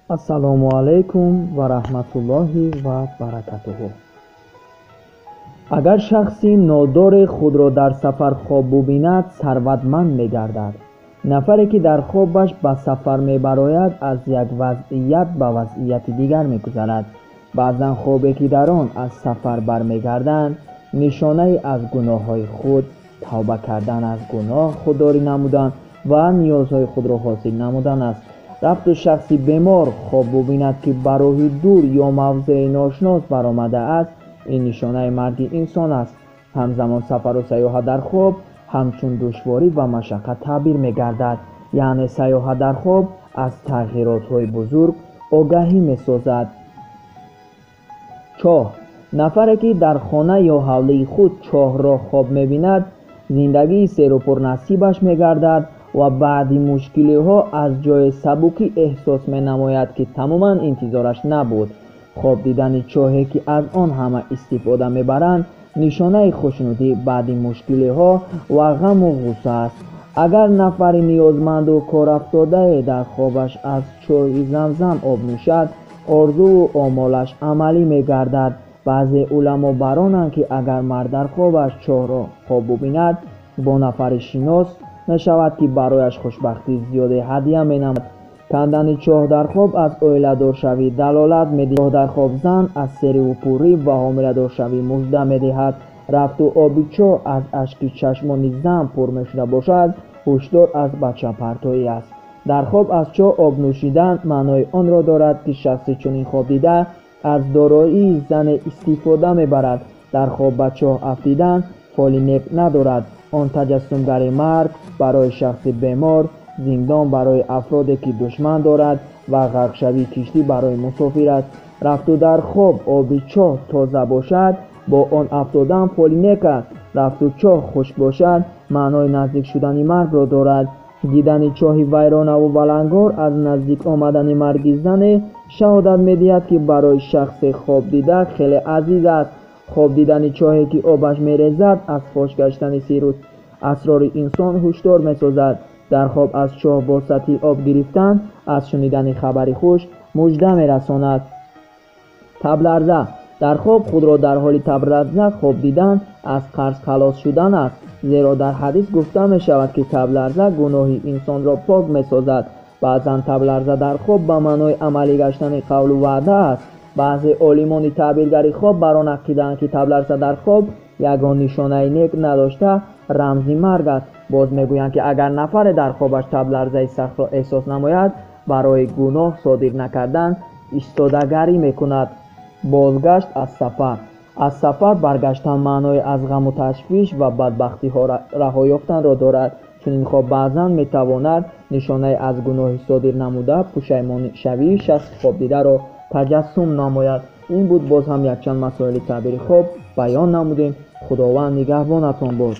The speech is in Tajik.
Ассалому алайкум ва раҳматуллоҳи ва баракатуҳу. Агар шахси нодоре худро дар сафар хоб бубинад, сарватманд мегардад. Нафаре ки дар хобаш ба сафар мебарояд, аз як вазъият ба вазъияти дигар мегузарад. Баъзан хобе ки дар он аз сафар бармегарданд, нишонае аз гуноҳҳои худ, тавба кардан аз гуноҳ, худдорӣ намудан ва ниёзҳои худро ҳосил намудан аст. Рафту шахси бемор хоб бубинад, ки ба роҳи дур ё мавзеи ношинос баромадааст, ин нишонаи марги инсон аст. Ҳамзамон сафару сайёҳат дар хоб ҳамчун душворӣ ва машаққат таъбир мегардад. Яъне сайёҳат дар хоб аз тағйиротҳои бузург огаҳӣ месозад. Чоҳ. Нафаре ки дар хона ё ҳавлии худ чоҳро хоб мебинад, зиндагии серупурнасибаш мегардад ва баъди мушкилиҳо аз ҷои сабукӣ эҳсос менамояд, ки тамоман интизораш набуд. Хоб дидани чоҳе ки аз он ҳама истифода мебаранд, нишонаи хушнудӣ баъди мушкилиҳо ва ғаму ғусса аст. Агар нафари ниёзманду корафтодае дар хобаш аз чоҳи Замзам об нӯшад, орзуву омолаш амалӣ мегардад. Баъзе уламо баронанд, ки агар мард дар хобаш чоҳро хоб бубинад, бо нафари шинос мешавад, ки барояш хушбахтии зиёде ҳадя менамояд. Кандани чоҳ дар хоб аз оиладоршавӣ далолат медиҳад. Дар хоб зан аз сериву пурӣ ва ҳомиладоршавӣ мужда медиҳад. Рафту оби чоҳ аз ашки чашмони зан пур мешуда бошад, ҳушдор аз бачапартоӣ аст. Дар хоб аз чоҳ об нӯшидан маънои онро дорад, ки шахси чунин хоб дида аз дороии зане истифода мебарад. Дар хоб ба чоҳ афтидан фоли нек надорад. Он таҷассумгари марг барои шахси бемор, зиндон барои афроде ки душман дорад ва ғарқшавии киштӣ барои мусофир аст. Рафту дар хоб оби чоҳ тоза бошад, бо он афтодан фоли нек аст. Рафту чоҳ хушк бошад, маънои наздик шудани маргро дорад. Дидани чоҳи вайронаву валангор аз наздик омадани марги зане шаҳодат медиҳад, ки барои шахси хоб дида хеле азиз аст. Хоб дидани чоҳе ки обаш мерезад, аз фош гаштани сирру асрори инсон ҳушдор месозад. Дар хоб аз чоҳ бо сатил об гирифтан аз шунидани хабари хуш мужда мерасонад. Табларза. Дар хоб худро дар ҳоли табларза хоб дидан аз қарз халос шудан аст, зеро дар ҳадис гуфта мешавад, ки табларза гуноҳи инсонро пок месозад. Баъзан табларза дар хоб ба маънои амалӣ гаштани қавлу ваъда аст. Баъзе олимони таъбиргари хоб бар он ақидаанд, ки табларза дар хоб ягон нишонаи нек надошта рамзи марг аст. Боз мегӯянд, ки агар нафаре дар хобаш табларзаи сахтро эҳсос намояд, барои гуноҳ содир накардан истодагарӣ мекунад. Бозгашт аз сафар. Аз сафар баргаштан маънои аз ғаму ташвиш ва бадбахтиҳо раҳо ёфтанро дорад. Чунин хоб баъзан метавонад нишонаи аз гуноҳи содир намуда пушаймоншавии шахси хобдидаро таҷассум намояд. Ин буд боз ҳам якчанд масоили таъбири хоб баён намудем. Худованд нигаҳбонатон бод.